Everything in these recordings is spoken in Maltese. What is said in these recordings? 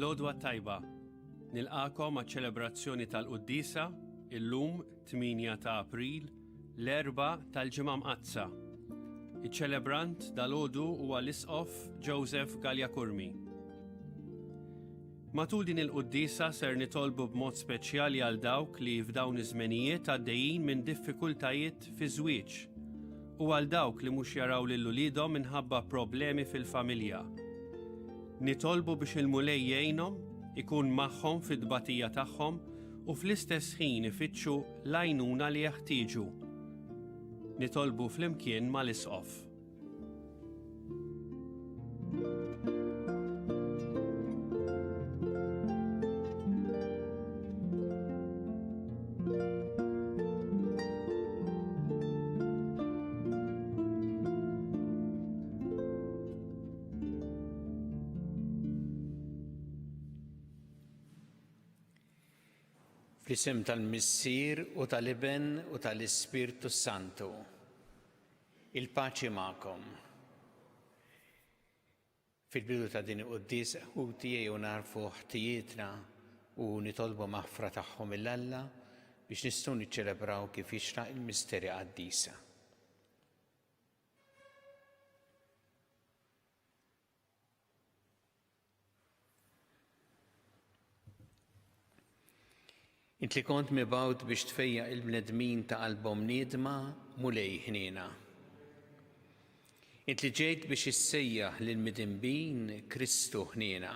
L-għodwa t-tajba. Nilqagħkom għaċ-ċelebrazzjoni tal-Quddiesa illum 8 ta' April, l-Erbgħa tal-Ġimgħa Mqaddsa. Iċ-ċelebrant dalgħodu huwa l-Isqof Joseph Galea Curmi. Matul din il-quddiesa ser nitolbu b'mod speċjali għal dawk li f'dawn iż-żmenijiet għaddejjin minn diffikultajiet fiż-żwieġ u għal dawk li mhux jaraw lil uliedhom minħabba problemi fil-familja. Nitolbu biex il-Mulej jgħinhom, ikun magħhom fit-tbatija tagħhom u fl-istess ħin ifittxu l-għajnuna li jeħtieġu. Nitolbu flimkien mal-Isqof. Fl-isem tal-Missier u tal-Iben u tal-Ispirtu Santu. Il-paċi magħkom. Fil-bidu ta' din il-quddiesa, ħuti ejjew nagħrfu ħtijietna u nitolbu maħfra tagħhom 'il Alla biex nistgħu niċċelebraw kif jixraq il-misteri qaddisa. Int li kont mibgħut biex tfejjaq il-bnedmin ta' qalbhom niedma, Mulej ħniena. Int li ġejt biex issejjaħ lill-midinbin, Kristu ħniena.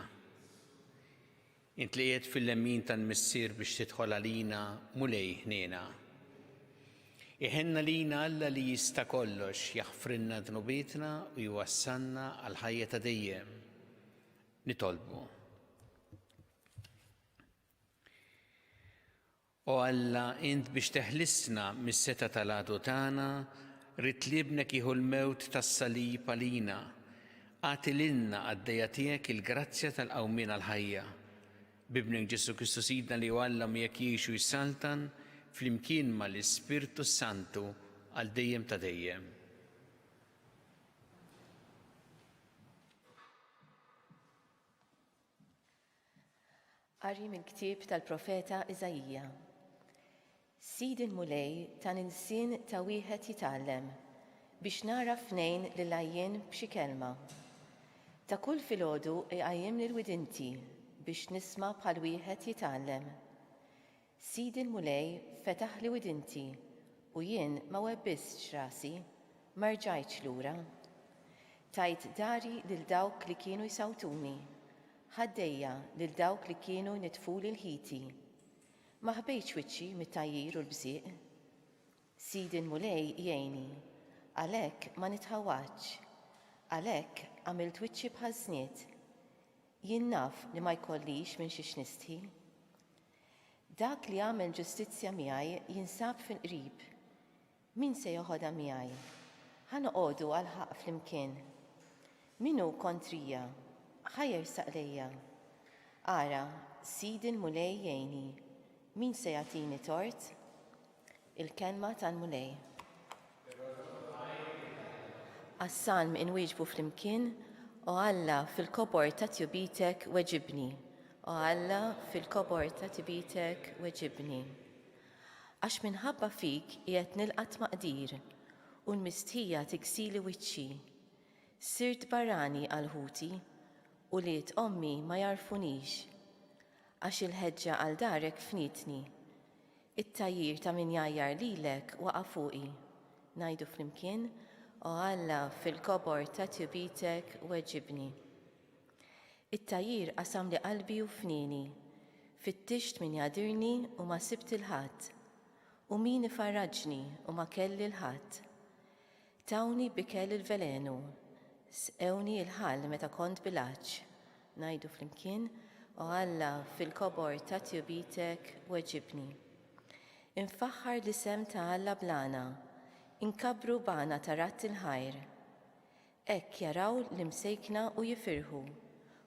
Int li qiegħed fil-lemin tal-Missier biex tidħol għalina, Mulej ħniena. Iħenn għalina Alla li jista' kollox, jaħfrilna dnubietna u jwassalna għall-ħajja ta' dejjem. Nitolbu. O Alla, int biex teħlisna mis-setgħa tal-għadu tagħna, ridt li Ibnek jieħu l-mewt tas-salib għalina. Agħti lilna, qaddejja tiegħek, il-grazzja tal-qawmien għall-ħajja. B'Ibnek Ġesù Kristu Sidna li hu Alla miegħek jgħix u jsaltan flimkien ma' l-Ispirtu s-Santu għal dejjem ta' dejjem. Qari mill-ktieb tal-profeta Iżaija. Sidi l-Mulej tani lsien ta' wieħed jitgħallem, biex nagħraf ngħin lill-għajjien b'xi kelma. Ta' kull filgħodu jqajjimli l-widinti biex nisma' bħal wieħed jitgħallem. Sidi l-Mulej fetaħli widinti u jien ma webbistx rasi, ma rġajtx lura. Tajt dari lil dawk li kienu jsawtuni, ħaddejja lil dawk li kienu jnittfuli l-ħiti. Ma ħbejtx wiċċi mit-tgħajjir u l-bżieq. Sidi l-Mulej jgħinni, għalhekk ma nitħawwadx. Għalhekk għamilt wiċċi bħaż-żnied. Jien naf li ma jkollix minn xiex nistħi. Dak li għamel ġustizzja miegħi jinsab fil-qrib. Min se joħodha miegħi? Ħa noqogħdu għall-ħaqq flimkien. Min hu kontrija? Ħa jersaq lejja. Ara, Sidi l-Mulej jgħinni, min se jagħtini tort? Il-Kelma tal-Mulej. Għas-salm inwieġbu flimkien, O Alla, fil-kobor ta' tjubitek weġibni. O Alla, fil-kobor ta' tjubitek weġibni. Għax minħabba fik qiegħed nilqa' tmaqdir, u l-mistħija tiksili wiċċi. Sirt barrani għal ħuti, ulied ommi ma jagħrfunix. Għax il-ħeġġa għal darek fnietni, It-tgħajjir ta' min jgħajjar lilek waqa' fuqi. Ngħidu flimkien, O Alla, fil-kobor ta' tjubitek weġibni. It-tgħajjir qasamli qalbi u fnieni. Fittixt min jagħdirni u ma sibt 'il ħadd. U min ifarraġni u ma kelli 'l ħadd. Tawni b'ikel il-velenu, sqewni l-ħall meta kont bil-għatx. Ngħidu flimkien, O Alla, fil-kobor ta' tjubitek weġibni. Infaħħar l-isem ta' Alla bl-għana, inkabbru b'għana ta' radd il-ħajr. Hekk jaraw l-imsejkna u jifirħu,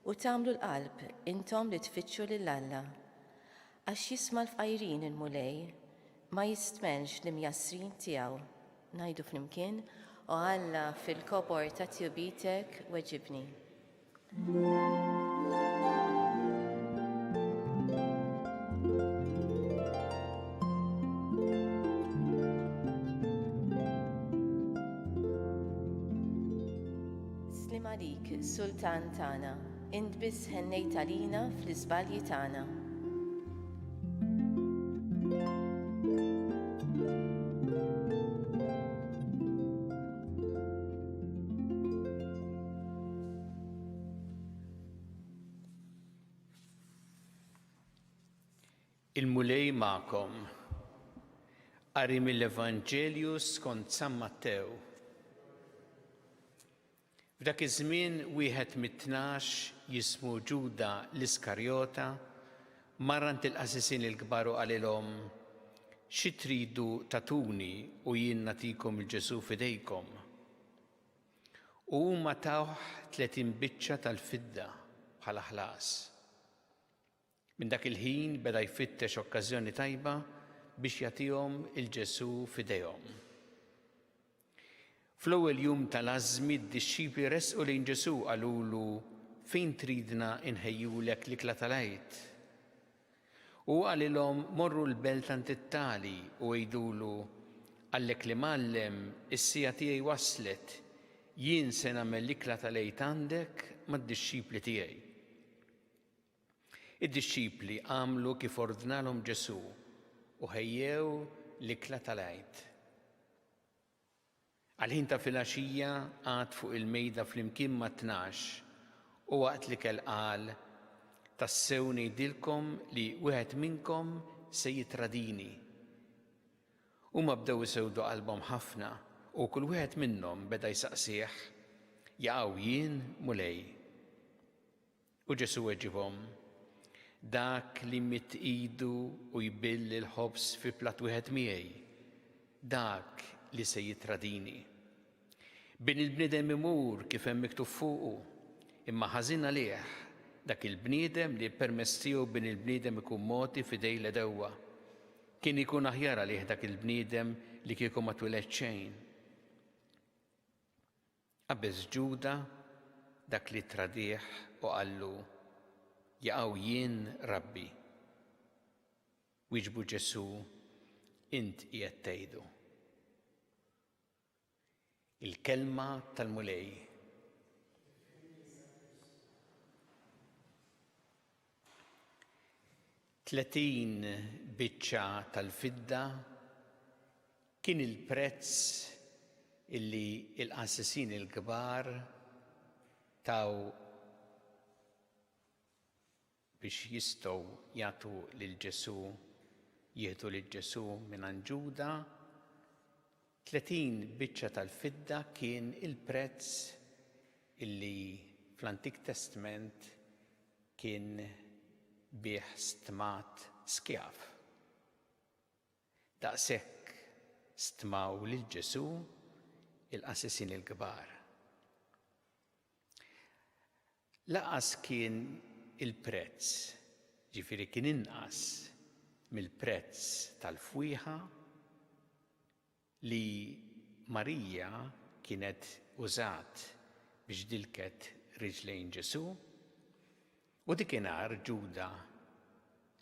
u tagħmlu l-qalb intom li tfittxu lil Alla. Għax jisma' l-fqajrin il-Mulej, ma jistmellx l-imjassrin tiegħu. Ngħidu flimkien, O Alla, fil-kobor ta' tjubitek weġibni. Għalik, Sultan tagħna, int biss ħennejt għalina fl-iżbalji tagħna. Il-Mulej magħkom. Qari mill-Evanġelju skont San Mattew. F'dak iż-żmien wieħed mit-tnax jismu Ġuda l-Iskarjota mar għand il-qassisin il-kbar u qalilhom, Xi tridu tagħtuni u jien nagħtikom 'il Ġesù f'idejkom? U huma tawh 30 biċċa tal-fidda bħala ħlas. Minn dak il-ħin beda jfittex okkażjoni tajba biex jagħtihom 'il Ġesù f'idejhom. Fl-ewwel jum tal-għażmi d-dixxipli resqu lejn Ġesù u qalulu, Fejn tridna nħejjulek l-ikla tal-Għid? U hu qalilhom, Morru l-belt għand it-tali u għidulu, 'Qallek l-Imgħallem, is-siegħa tiegħi waslet, jien se nagħmel l-ikla tal-Għid għandek mad-dixxipli tiegħi. Id-dixxipli għamlu kif ordnalhom Ġesù u ħejjew l-ikla tal-Għid. Għall-ħin ta' filgħaxija qagħad fuq il-mejda flimkien mat-tnax u waqt l-ikel qal, Tassew ngħidilkom li wieħed minnkom se jittradini. Huma bdew isewdu qalbhom ħafna u kull wieħed minnhom beda jsaqsih, Jaqaw jien, Mulej? U Ġesù weġibhom, Dak li jmidd idu u jbill il-ħobż fi platt wieħed miegħi, dak li se jittradini. Bin il-bniedem imur kif hemm miktub fuqu, imma ħażin għalih dak il-bniedem li permezz tiegħu bin il-bniedem ikun mogħti f'idejn l-għedewwa. Kien ikun aħjar għalih dak il-bniedem li kieku ma twiled xejn. Qabeż Ġuda, dak li ttradih, u qallu, Jaqaw jien, Rabbi? Wieġbu Ġesù, Int qiegħed tgħidu. Il-Kelma tal-Mulej. 30 biċċa tal-fidda kien il-prezz illi l-qassisin il-kbar taw biex jistgħu jagħtu lil Ġesù, jieħdu lil Ġesù mingħand Ġuda. 30 biċċa tal-fidda kien il-prezz illi fl-Antik Testment kien bih stmat skjav. Daqshekk stmaw lil Ġesù il-qassisin il-kbar. Laqas kien il-prezz, ġifieri kien inqas mill-prezz tal-fwieħa li Marija kienet użat biex dilket riġlejn Ġesù, u dikinhar Ġuda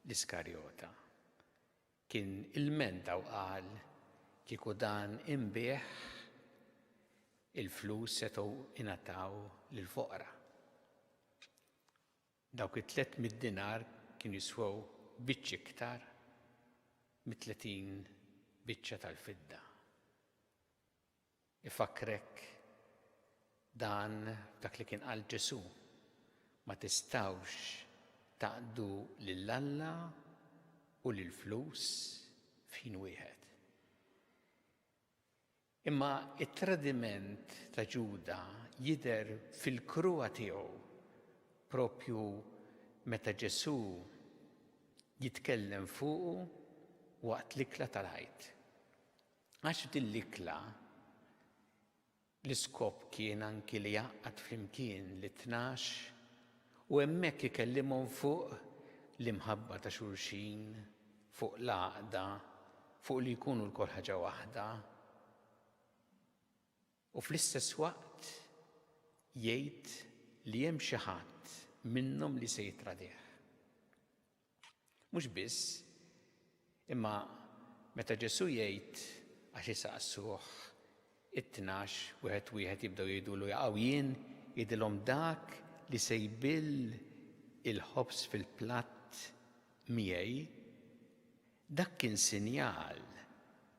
l-Iskarjota kien ilmenta u qal kieku dan inbiegħ il-flus setgħu ingħataw lill-foqra. Dawk it-300 dinar kienu jiswew biċċa iktar mit-30 biċċa tal-fidda. Ifakkrek dan f'dak li kien qal Ġesù, ma tistgħux taqdu lil Alla u lill-flus f'ħin wieħed. Imma t-tradiment ta' Ġuda jidher fil-kruha tiegħu propju meta Ġesù jitkellem fuqu waqt l-ikla tal-Għid. Għax f'din l-ikla l-iskop kien anki li jgħaqqad flimkien lit-tnax u hemmhekk ikellimhom fuq l-imħabba ta' xulxin, fuq l-għaqda, fuq li jkunu lkoll ħaġa waħda. U fl-istess waqt jgħid li hemm xi ħadd minnhom li se jittradih. Mhux biss, imma meta Ġesù jgħid għax isaqsuh it-tnax wieħed wieħed jibdew jgħidulu jaqaw jien, Jgħidilhom dak li se jbill il-ħobż fil-platt miegħi, dak kien sinjal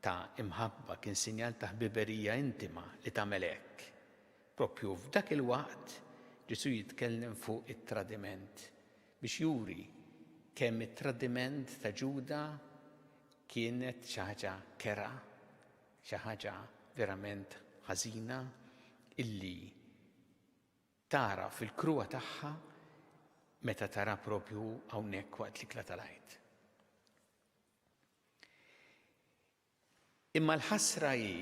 ta' imħabba, kien sinjal ta' ħbiberija intima li tagħmel hekk. Propju f'dak il-waqt Ġesù jitkellem fuq it-tradiment biex juri kemm it-tradiment ta' Ġuda kienet xi ħaġa kerha, xi ħaġa verament ħażina illi tara fil-kruha tagħha meta tara propju hawnhekk waqt l-ikla tal-Għid. Imma l-ħasra hi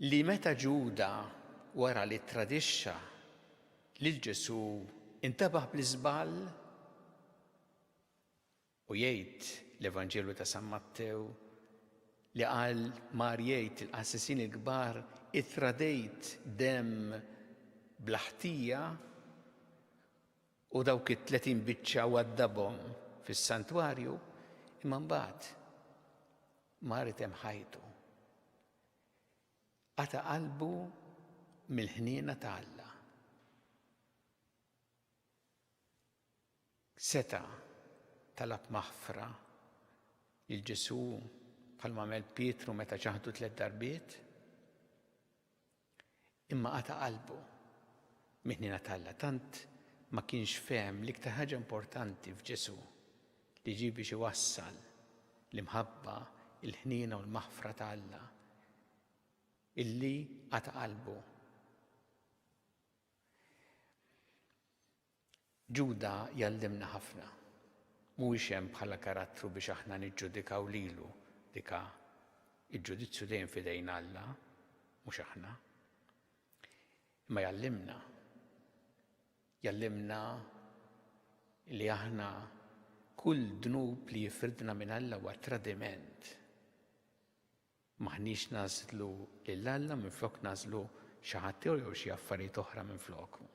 li meta Ġuda wara li ttradixxa lil Ġesù intabaħ bl-iżball u jgħid l-Evanġelju ta' San Mattew li qal mar jgħid il-qassisin il-kbar ittradejt demm bla ħtija U dawk it-30 biċċa waddabhom fis-santwarju, imma mbagħad mar itemm ħajtu. Qata' qalbu mill-ħniena ta' Alla. Seta' talab maħfra lil Ġesù bħalma għamel Pietru meta ċaħdu tliet darbiet. Imma qata' qalbu mill-ħniena t'Alla, tant ma kienx fehem l-iktar ħaġa importanti f'Ġesù li ġie biex iwassal l-imħabba, il-ħniena u l-maħfra ta' Alla, illi qata' qalbu. Ġuda jgħallimna ħafna. Mhuwiex hemm bħala karattru biex aħna niġġudikaw lilu, dika il-ġudizzju dejjem f'idejn Alla, mhux aħna. Imma jgħallimna. Jgħallimna li aħna kull dnub li jifridna minn Alla huwa tradiment. M'aħniex nagħżlu lil Alla minflok nagħżlu xi ħadd ieħor jew xi affarijiet oħra minfloku.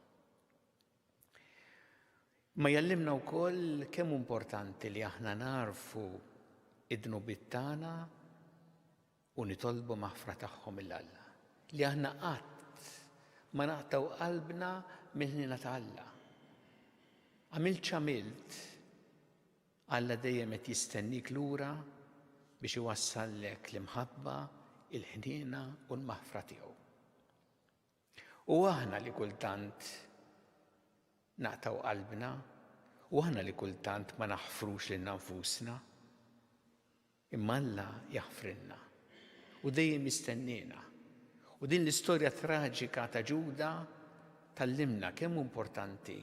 Ma jgħallimna wkoll kemm importanti li aħna narfu id-dnubiet tagħna u nitolbu maħfra tagħhom il Alla. Li aħna qatt ma naqtaw qalbna mill-ħniena ta' Alla. Għamilt x'għamilt, Alla dejjem qed jistennik lura biex iwassallek l-imħabba, il-ħniena u l-maħfra tiegħu. U aħna li kultant naqtgħu qalbna, u aħna li kultant ma naħfrux lilna nfusna, Imma Alla jaħfrilna u dejjem jistenniena. U din l-istorja traġika ta' Ġuda tgħallimna kemm hu importanti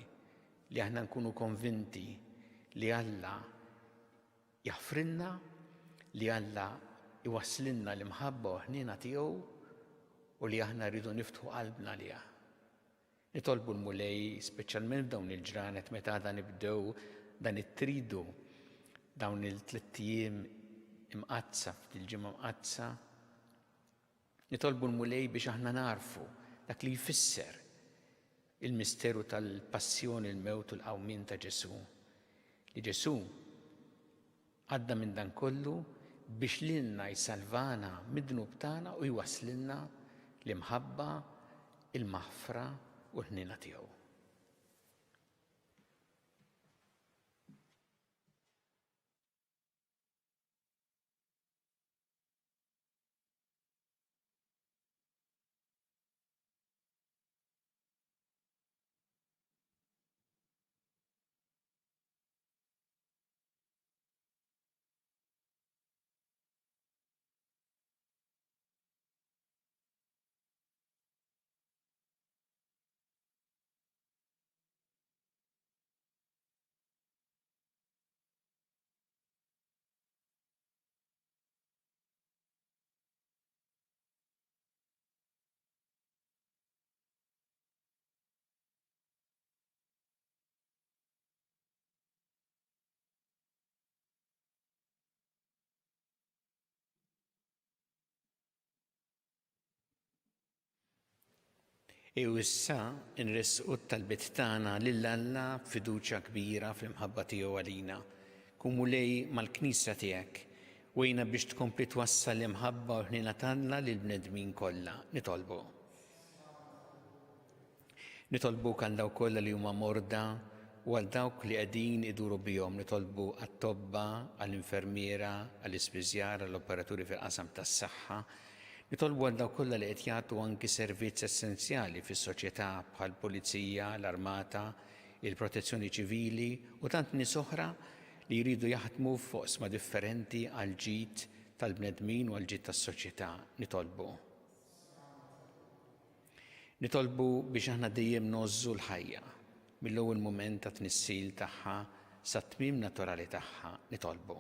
li aħna nkunu konvinti li Alla jaħfrilna, li Alla jwasslilna l-imħabba u ħniena tiegħu u li aħna rridu niftħu qalbna għaliha. Nitolbu l-Mulej, speċjalment f'dawn il-ġranet meta għada nibdew dan it-tridu, dawn il-tlett ijiem imqaddsa, f'dil-ġimgħa mqaddsa, nitolbu l-Mulej biex aħna nagħrfu dak li jfisser il-misteru tal-passjoni, il-mewt u l-qawmien ta' Ġesù. Li Ġesù Għadda minn dan kollu biex lilna jsalvana mid-dnub tagħna u jwasslilna l-imħabba, il-maħfra u l-ħniena tiegħu. U issa nressqu t-talbiet tagħna lil Alla b'fiduċja kbira fl-imħabba tiegħu għalina. Kun Mulej mal-Knisja tiegħek u għinha biex tkompli twassal l-imħabba u l-ħniena t'Alla lill-bnedmin kollha. Nitolbu. Nitolbuk għal dawk kollha li huma morda u għal dawk li qegħdin iduru bihom, nitolbu għat-tobba, għall-infermiera, għall-ispiżjara, għall-operaturi fil-qasam tas-saħħa. Nitolbu għal dawk kollha li qed jagħtu anki servizz essenzjali fis-soċjetà bħall-pulizija, l-armata, il-protezzjoni ċivili u tant nies oħra li jridu jaħdmu f'oqsma differenti għall-ġid tal-bnedmin u għall-ġid tas-soċjetà. Nitolbu. Nitolbu biex aħna dejjem ngħożżu l-ħajja, mill-ewwel mument tat-tnissil tagħha sat-tmiem naturali tagħha. Nitolbu.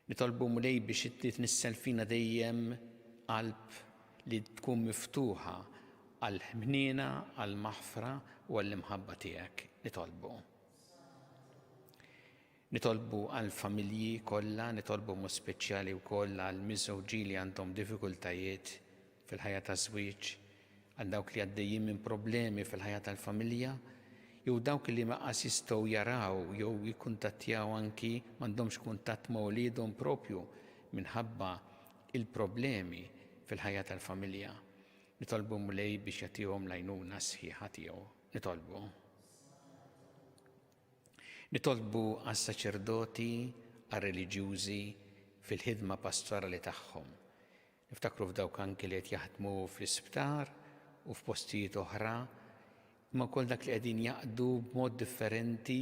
Nitolbu Mulej biex inti tnissel fina dejjem qalb li tkun miftuħa għall-ħniena, għall-maħfra u għall-imħabba tiegħek. Nitolbu. Nitolbu għall-familji kollha, nitolbu b'mod speċjali wkoll għall-miżżewġin li għandhom diffikultajiet fil-ħajja taż-żwieġ, għal dawk li għaddejjin minn problemi fil-ħajja tal-familja, jew dawk li lanqas jistgħu jaraw jew jikkuntattjaw anki m'għandhomx kuntatt ma' uliedhom propju minħabba il-problemi fil-ħajja tal-familja. Nitolbu Mulej biex jagħtihom l-għajnuna sħiħa tiegħu. Nitolbu. Nitolbu għas-saċerdoti, għar-reliġjużi fil-ħidma pastorali tagħhom. Niftakru f'dawk anki li qed jaħdmu fl-isptar u f'postijiet oħra, imma wkoll dak li qegħdin jaqdu b'mod differenti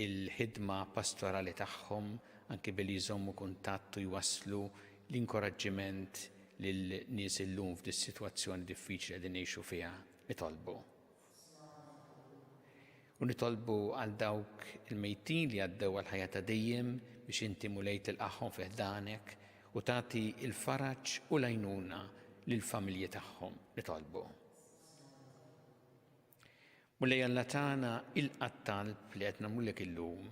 il-ħidma pastorali tagħhom anki billi jżommu kuntatt u jwasslu l-inkoraġġiment lil nies illum f'dis-sitwazzjoni diffiċli li qegħdin ngħixu fiha. Nitolbu. U nitolbu għal dawk il-mejtin li għaddew għall-ħajja ta' dejjem biex inti Mulej tilqagħhom fi ħdanek u tagħti l-faraġ u l-għajnuna lill-familji tagħhom. Nitolbu. Mulej Alla tagħna, ilqa' t-talb li qed nagħmlulek illum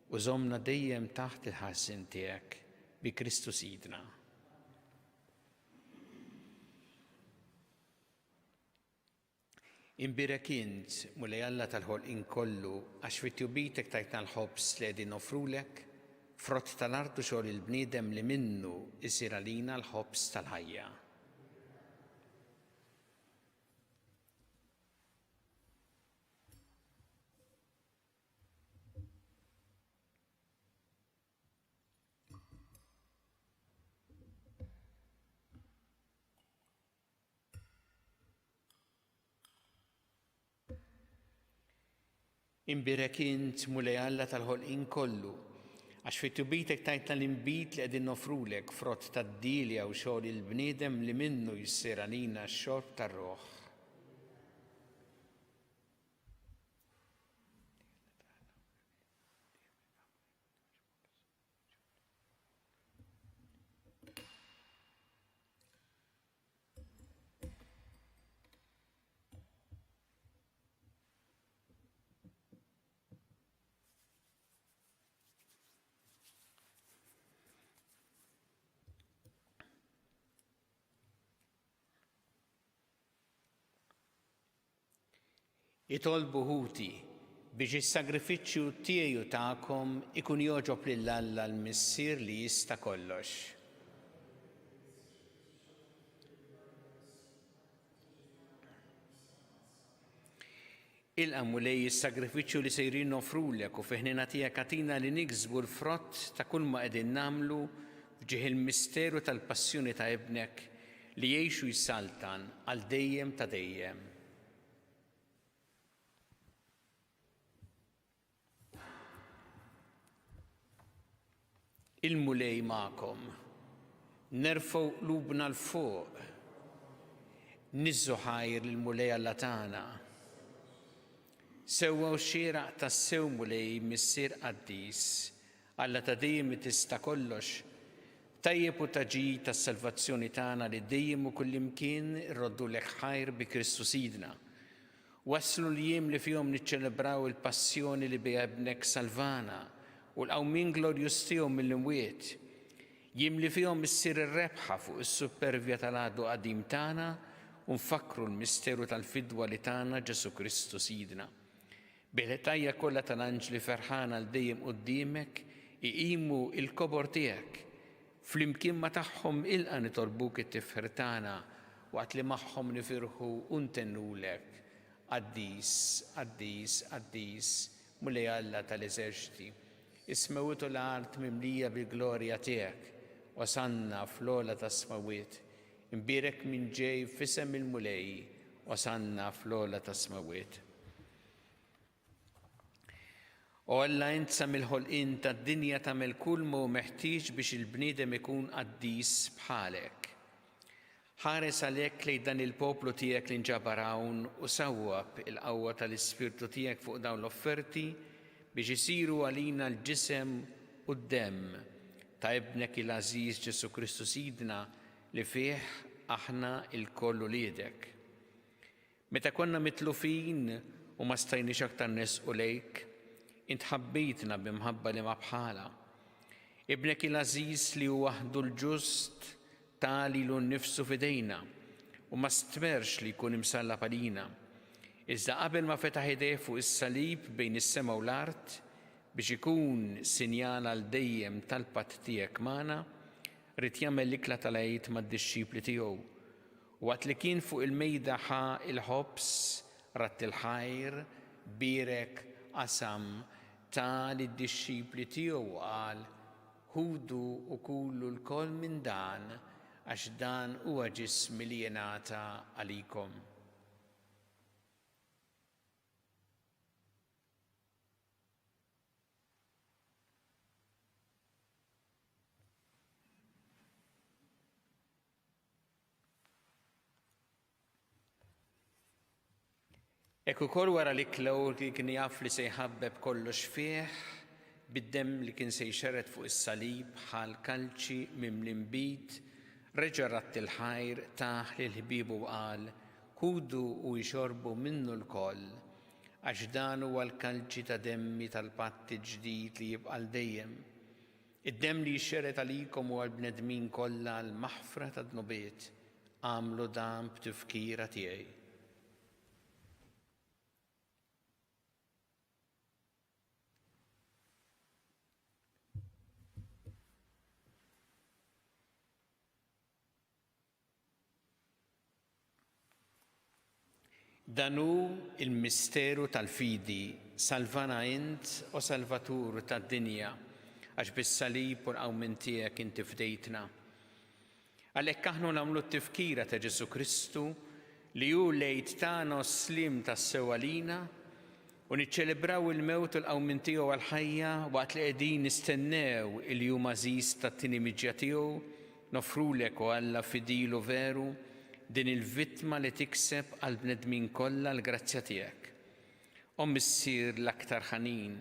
u żommna dejjem taħt il-ħarsien tiegħek bi Kristu Sidna. Imbierek int, Mulej Alla tal-ħolqien kollu, għax fi tjubitek tajtna l-ħobż li qegħdin noffrulek, frott tal-art u xogħol il-bniedem li minnu jsir għalina l-ħobż tal-ħajja. Imbierek int, Mulej Alla tal-ħolqien kollu, għax fi tjubitek tajtna l-inbid li qegħdin noffrulek, frott tad-dielja u xogħol il-bniedem li minnu jsir għalina x-xorb tar-ruħ. Itolbu ħuti biex is-sagrifiċċju tiegħi u tagħkom ikun jogħġob lil Alla l-Missier li jista' kollox. Ilqa' Mulej is-sagrifiċċju li sejrin noffrulek u fi ħniena tiegħek agħtina li niksbu l-frott ta' kulma qegħdin nagħmlu f'ġieħ il-misteru tal-passjoni ta' Ibnek li jgħix u jsaltan għal dejjem ta' dejjem. Il-Mulej magħkom. Nerfgħu qlubna 'l fuq. Niżżu ħajr lill-Mulej Alla tagħna. Sewwa u xieraq tassew Mulej Missier qaddis, Alla ta' dejjem li tista' kollox, tajjeb u ta' ġid għas-salvazzjoni tagħna li dejjem u kullimkien irroddulek ħajr bi Kristu Sidna. Waslu l-jiem li fihom niċċelebraw il-passjoni li biha Ibnek salvana u l-qawmien glorjuż tiegħu mill-imwiet. Jiem li fihom issir ir-rebħa fuq is-suppervja tal-għadu qadim tagħna u nfakkru l-misteru tal-fidwa li tana Ġesù Kristu Sidna. Bil-ħtajja kollha tal-anġli ferħana għal dejjem quddiemek iqimu l-kobor tiegħek. Flimkien ma' tagħhom ilqa' nitolbuk it-tifħir tagħna. waqt li magħhom nifirħu u ntennulek, Qaddis, qaddis, qaddis, Mulej Alla tal-eżerċti, is-smewwiet u l-art mimlija bil-glorja tiegħek, Osanna fl-ogħla tas-smewwiet. Imbierek min ġej f'isem il-Mulej, Osanna fl-ogħla tas-smewwiet. O Alla, int sa mill-ħolqien tad-dinja tagħmel kull ma hu meħtieġ biex il-bniedem ikun qaddis bħalek. Ħares għalhekk lejn dan il-poplu tiegħek li nġabar hawn u sawwab il-qawwa tal-Ispirtu tiegħek fuq dawn l-offerti biex isiru għalina l-ġisem u d-demm ta' Ibnek il-għażiż Ġesù Kristu Sidna li fih aħna lkoll uliedek. Meta konna mitlufin u ma stajniex aktar nersqu lejk, int ħabbejtna bi mħabba li ma bħalha. Ibnek il-għażiż li hu waħdu l-ġust ta lilu nnifsu f'idejna u ma stmerrx li jkun imsallab għalina. Iżda qabel ma fetaħ idejh fuq is-salib bejn is-sema u l-art biex ikun sinjal għal dejjem tal-patt tiegħek magħna, ried jagħmel l-ikla tal-Għid mad-dixxipli tiegħu Waqt li kien fuq il-mejda ħa l-ħobż, radd il-ħajr, bierek, qasam, ta lid-dixxipli tiegħu u qal, Ħudu u kulu lkoll minn dan, għax dan huwa ġismi li jingħata għalikom. Hekk ukoll wara l-ikla hu li kien jaf li se jħabbeb kollox fih, bid-demm li kien se jxerred fuq is-salib ħa l-kalċi mimli nbid, reġa' radd il-ħajr, tah lil ħbiebu u qal, Ħudu u ixorbu minnu lkoll, għax dan huwa l-kalċi ta' demmi tal-patt il-ġdid li jibqa' għal dejjem. Id-demm li jixxerred għalikom u għall-bnedmin kollha għall-maħfra tad-dnubiet, agħmlu dan b'tifkira tiegħi. Dan hu l-misteru tal-fidi, salvana int, o Salvatur tad-dinja, għax bis-salib u l-qawmien tiegħek inti fdejtna. Għalhekk aħna nagħmlu t-tifkira ta' Ġesù Kristu li hu l-Għid tagħna u s-sliem tassew għalina, u niċċelebraw il-mewt u l-qawmien tiegħu għall-ħajja waqt li qegħdin nistennew il-jum għażiż tat-tieni miġja tiegħu, noffrulek, o Alla fidil u veru, din il-vittma li tikseb għall-bnedmin kollha l-grazzja tiegħek. O Missier l-aktar ħanin,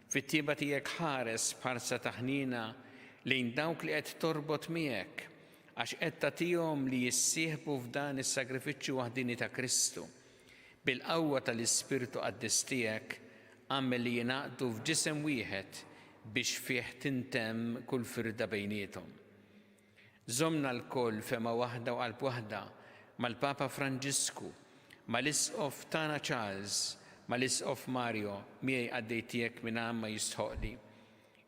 fit-tjieba tiegħek ħares b'ħarsa ta' ħniena lejn dawk li qed torbot miegħek, għax qed tagħtihom li jissieħbu f'dan is-sagrifiċċju waħdieni ta' Kristu. Bil-qawwa tal-Ispirtu Qaddis tiegħek, agħmel li jingħaqdu f'ġisem wieħed biex fih tintemm kull firda bejniethom. Żommna lkoll fehma waħda u qalb waħda mal-Papa Franġisku, mal-Isqof tagħna Charles, mal-Isqof Mario, miegħi qaddej tiegħek mingħajr ma jistħoqqli.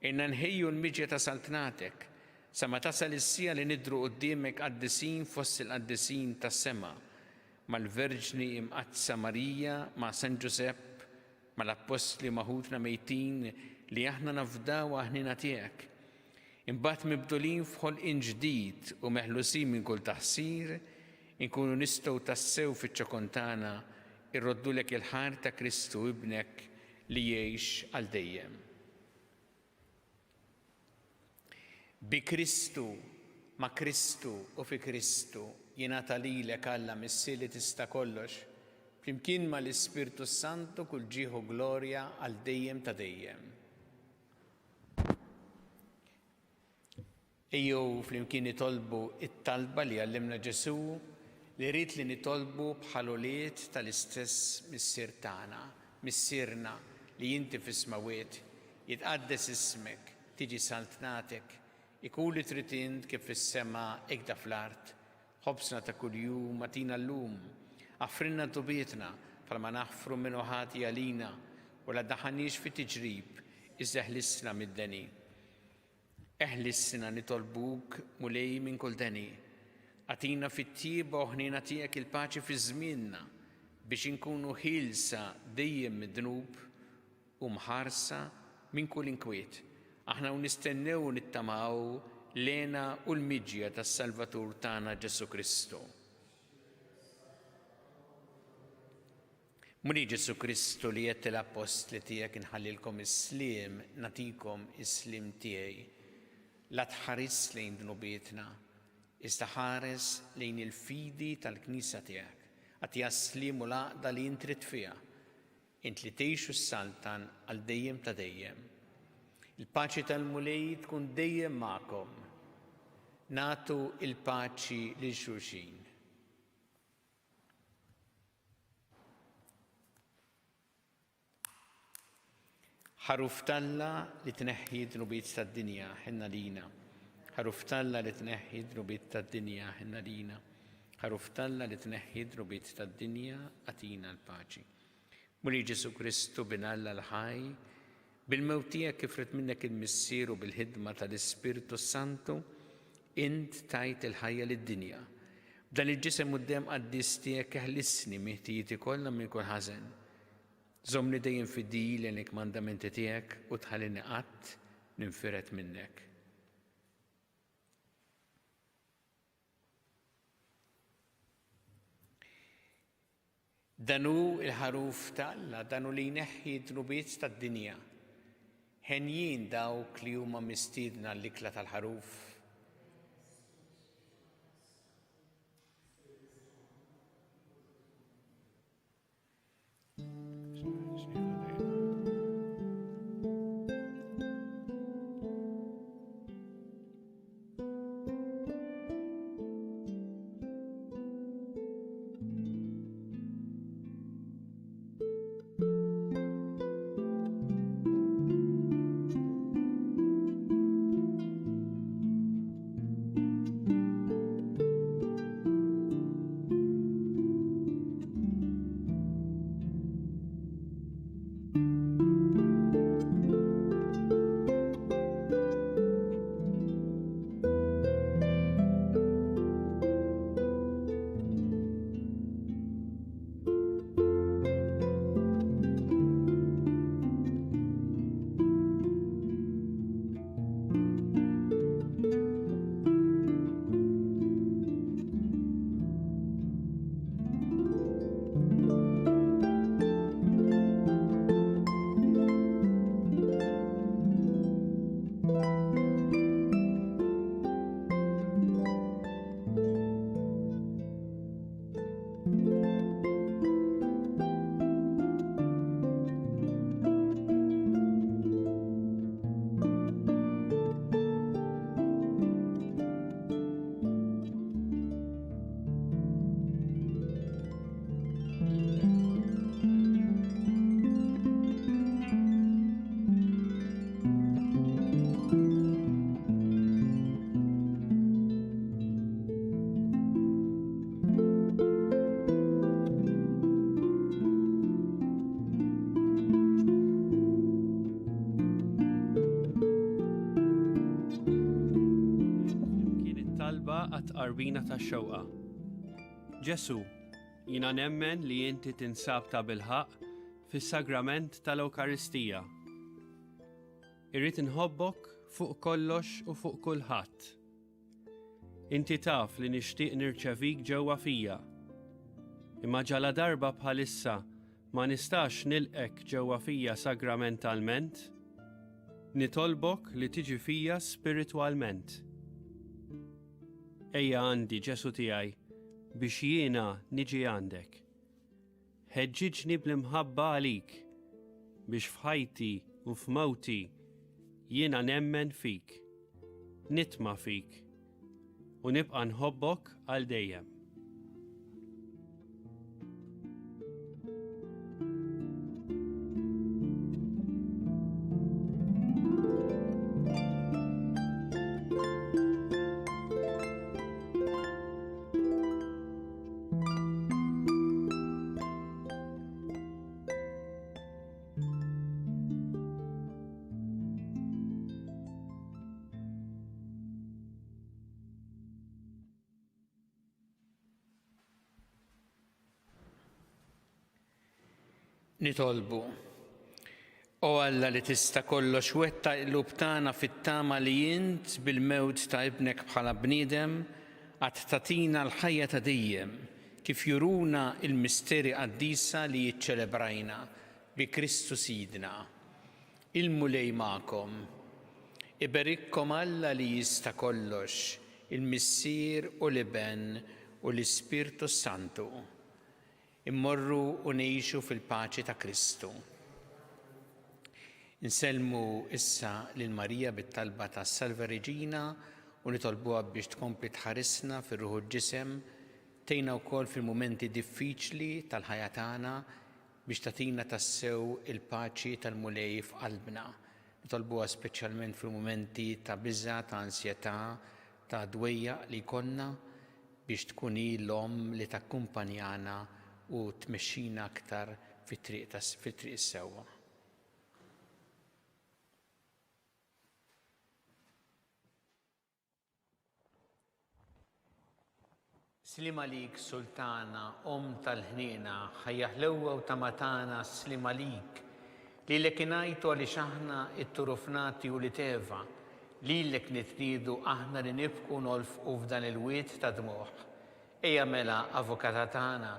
Għinna nħejju l-miġja ta' Saltnatek, sa ma tasal is-siegħa li nidhru quddiemek qaddisin fost il-qaddisin tas-sema, mal-Verġni Imqaddsa Marija, ma' San Ġużepp, mal-Appostli u ma' ħutna mejtin li aħna nafdaw għall-ħniena tiegħek. Imbagħad mibdulin f'ħolqien ġdid u meħlusin minn kull taħsir, inkunu nistgħu tassew fiċ-ċokon tagħna irroddulek il-ħajr ta' Kristu Ibnek li jgħix għal dejjem. Bi Kristu, ma' Kristu u fi Kristu jingħata lilek Alla Missier li tista' kollox, flimkien ma' l-Ispirtu s-Santu kull ġieħ u glorja għal dejjem ta' dejjem. Ejjew flimkien nitolbu t-talba li għallimna Ġesù li ried li nitolbu bħal ulied tal-istess Missier tagħna, Missierna li inti fis-smewwiet, jitqaddes ismek, tiġi saltnatek, ikun li trid int kif fis-sema hekk fl-art. Ħobżna ta' kuljum agħtina llum. Aħfrilna dnubietna bħalma naħfru min hu ħati għalina, u la ddaħħalniex fi tiġrib, iżda eħlisna mid-deni. Eħlisna nitolbuk, Mulej, minn kull deni. Agħtina fit-tjieba u ħniena tiegħek il-paċi fi żmienna biex inkunu ħielsa dejjem mid-dnub u mħarsa minn kull inkwiet, aħna u nistennew u nittamaw l-hena u l-miġja tas-Salvatur tagħna Ġesù Kristu. Mulej Ġesù Kristu li għedt lill-appostli tiegħek inħallilkom is-sliem, nagħtikom is-sliem tiegħi. La tħarisx lejn dnubietna, iżda ħares lejn il-fidi tal-Knisja tiegħek. Agħtiha s-sliem u l-għaqda li int trid fiha, int li tgħix u ssaltan għal dejjem ta' dejjem. Il-paċi tal-Mulej tkun dejjem magħkom. Nagħtu l-paċi lil xulxin. Ħaruf t'Alla li tneħħi d-dnubiet tad-dinja, ħenna lina. Ħaruf t'Alla li tneħħi d-dnubiet tad-dinja, ħenna lina. Ħaruf t'Alla li tneħħi d-dnubiet tad-dinja, agħtina l-paċi. Mulej Ġesù Kristu, Bin Alla l-ħaj, bil-mewt tiegħek kif ried minnek il-Missier u bil-ħidma tal-Ispirtu s-Santu, int tajt il-ħajja lid-dinja. B'dan il-ġisem u d-demm qaddis tiegħek eħlisni minn ħtijieti kollha minn kull ħażen. Żommni dejjem fidil lejn il-kmandamenti tiegħek u tħallini qatt ninfired minnek. Dan hu l-Ħaruf ta' Alla, dan hu li jneħħi d-dnubiet tad-dinja. Henjin dawk li huma mistiedna għall-ikla tal-Ħaruf. Flimkien it-talba għat-tqarbina tax-xewqa. Ġesù, jiena nemmen li inti tinsab tabilħaqq fis-sagrament tal-Ewkaristija. Irrid inħobbok fuq kollox u fuq kulħadd. Inti taf li nixtieq nirċevik ġewwa fija. Imma ġaladarba bħalissa ma nistax nilqgħek ġewwa fija sagramentalment, nitolbok li tiġi fija spiritwalment. Ejja għandi, Ġesù tiegħi, biex jiena niġi għandek. Ħeġġiġni bl-imħabba għalik, biex f'ħajti u f'mewti jiena nemmen fik, nitma' fik, u nibqa' nħobbok għal dejjem. Nitolbu. O Alla li tista' kollox wettaq il-qlub tagħna fit-tama li int bil-mewt ta' Ibnek bħala bniedem għad tagħtina l-ħajja ta' dejjem, kif juruna l-misteri qaddisa li ċċelebrajna, bi Kristu Sidna. Il-Mulej magħkom. Iberikkom Alla li jista' kollox, il-Missier u l-Iben u l-Ispirtu s-Santu. Immorru u ngħixu fil-paċi ta' Kristu. Insellmu issa lil Marija bit-talba ta' Salve Regina u nitolbuha biex tkompli tħarisna fir-ruħ u l-ġisem, tgħinna wkoll fil-mumenti diffiċli tal-ħajja tagħna biex tagħtina tassew il-paċi tal-Mulej f'qalbna. Nitolbuha speċjalment fil-mumenti ta' biża', ta' ansjetà, ta' dwejjaq li jkollna biex tkun hi l-Omm li takkumpanjana u tmexxina aktar fit-triq fit-triq is-sewwa. Sliem għalik Sultana, Omm tal-ħniena, ħajja ħlewwa u tama tagħna sliem għalik. Lilek ingħajtu għaliex aħna t-turufnati ulied Eva, lilek nitniedu aħna li nibku u nolfqu f'dan il-wied ta' dmugħ. Ejja mela, Avukata tagħna,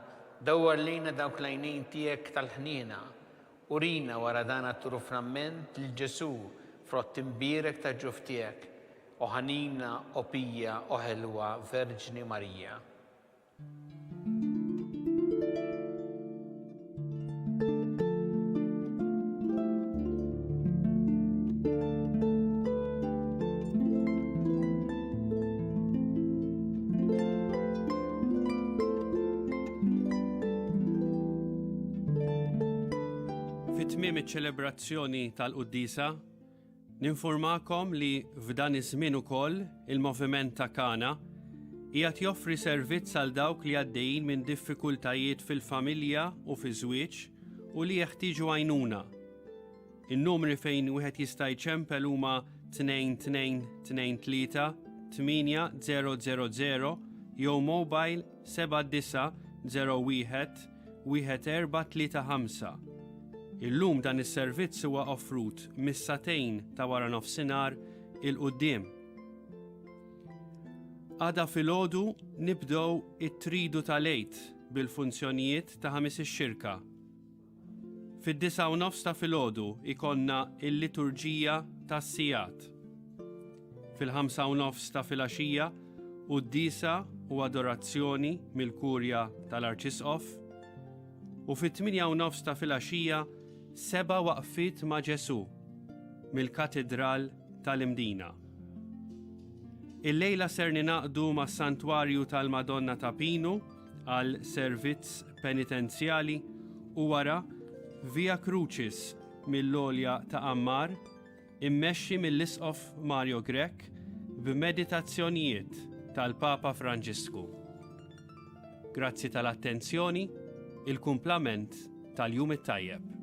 dawwar lejna dawk l-għajnejn tiegħek tal-ħniena. Urina wara dan għat-turufnamment lil Ġesù, frott imbierek tal-ġuf tiegħek. O ħanina, o pija, o ħelwa Verġni Marija. Fi tmiem iċ-ċelebrazzjoni tal-quddiesa, Ninfurmakom li f'dan iż-żmien ukoll il-Moviment ta' Kana qiegħed joffri servizz għal dawk li għaddejjin minn diffikultajiet fil-familja u fiż-żwieġ u li jeħtieġu għajnuna. In-numri fejn wieħed jista' jċempel huma 2223 8000 jew mobile 7901 1435. Illum dan is-servizz huwa offrut mis-sagħtejn ta' waranofsinhar 'il quddiem. Għada filgħodu nibdew it-Tridu tal-Għid bil-funzjonijiet ta' Ħamis ix-Xirka. Fid-disgħa u nofs ta' filgħodu jkollna l-liturġija tas-sigħat. Fil-ħamsa u nofs ta' filgħaxija quddiesa u adorazzjoni mill-Kurja tal-Arċisqof u fit-tmienja u nofs ta' filgħaxija seba' waqfiet ma' Ġesù mill-Katidral tal-Imdina. Illejla ser ningħaqdu mas-Santwarju tal-Madonna ta' Pinu għal servizz penitenzjali u wara Via Crucis mill-għolja ta' Ammar immexxi mill-Isqof Mario Grech b'meditazzjonijiet tal-Papa Franġisku. Grazzi tal-attenzjoni, il-kumplament tal-jum it-tajjeb.